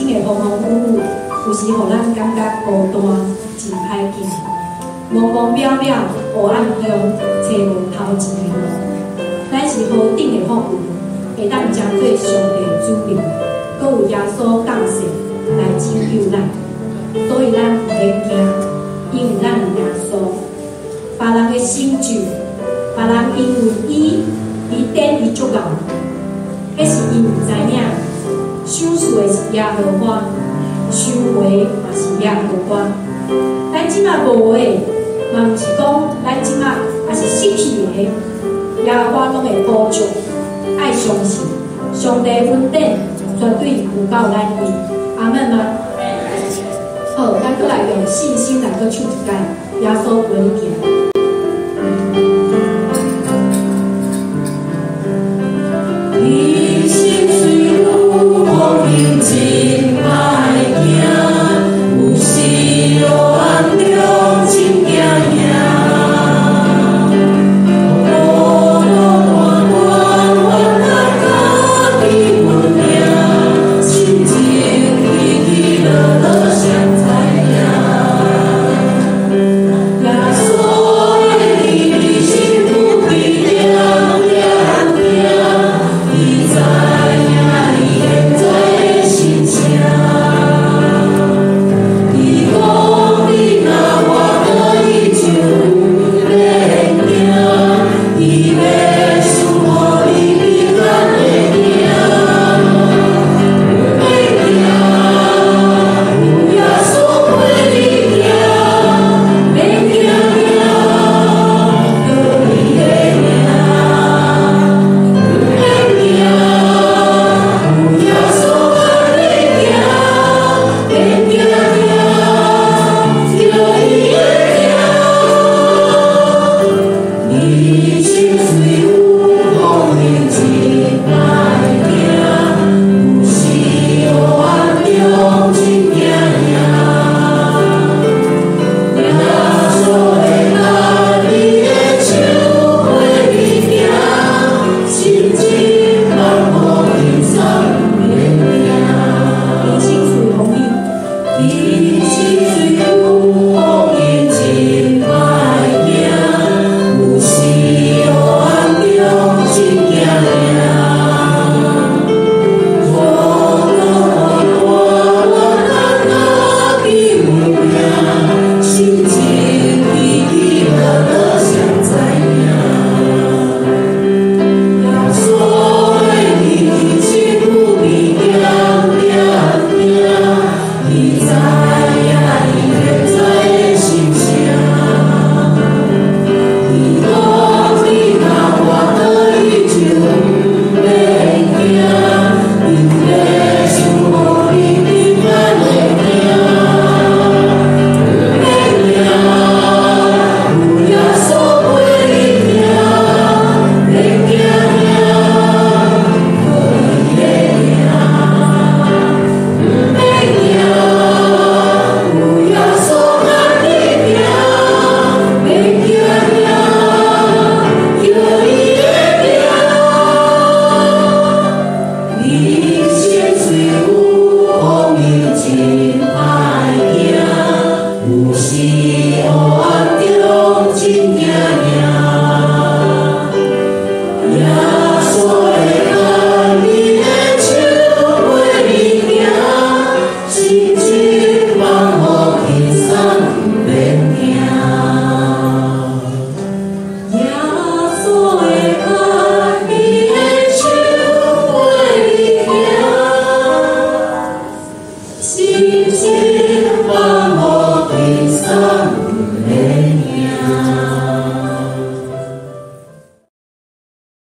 生的風風雨雨，有時予咱感覺孤單，真歹行，茫茫渺渺黑暗中，揣無頭前的路。咱是何等的福分，會當成做上帝的子民，閣有耶穌降世來拯救咱，所以咱毋免驚，因為咱有耶穌。別人的成就，別人因為伊而典伊足𠢕，彼是𪜶毋知影。賞賜的是耶和華，收回嘛是耶和華。咱這馬無的，嘛毋是講咱這馬也是失去的，耶和華攏會補足。愛相信上帝恩典絕對有夠咱用。阿們嗎？好，咱閣來用信心來閣唱一擺，耶穌陪你行。人生雖有風雨真歹行，有時黑暗中真驚惶。孤路漫漫，原來家己有命，心情起起落落，誰知影？耶穌的你身軀定定定，伊知影你現在的心情。伊講你若活倒伊就免驚，伊欲賜予你平安的名。毋免驚，有耶穌陪你行，免驚驚，靠伊的名。毋免驚，有耶穌佮你行，免驚驚，靠伊的名。人生雖有風雨真歹行，有時黑暗中真驚惶。耶穌會牽你的手陪你行，心情放予輕鬆，免驚。人生隨風雨，人生雖有風雨真歹行，有時黑暗中真驚惶。孤路漫漫，原來家己有命，心情起起落落，誰知影？耶穌的你身軀定定定，伊知影你現在的心情。伊講你若活倒伊就毋免驚，伊欲賜予你平安的名。毋免驚，有耶穌陪你行，免驚驚，靠伊的名。毋免驚，有耶穌佮你行，免驚驚，靠伊的名。人生雖有風雨真歹行，有時黑暗中真驚惶。耶穌會牽你的手陪你行，心情放予輕鬆，免驚。耶穌會牽你的手陪你行，心情放予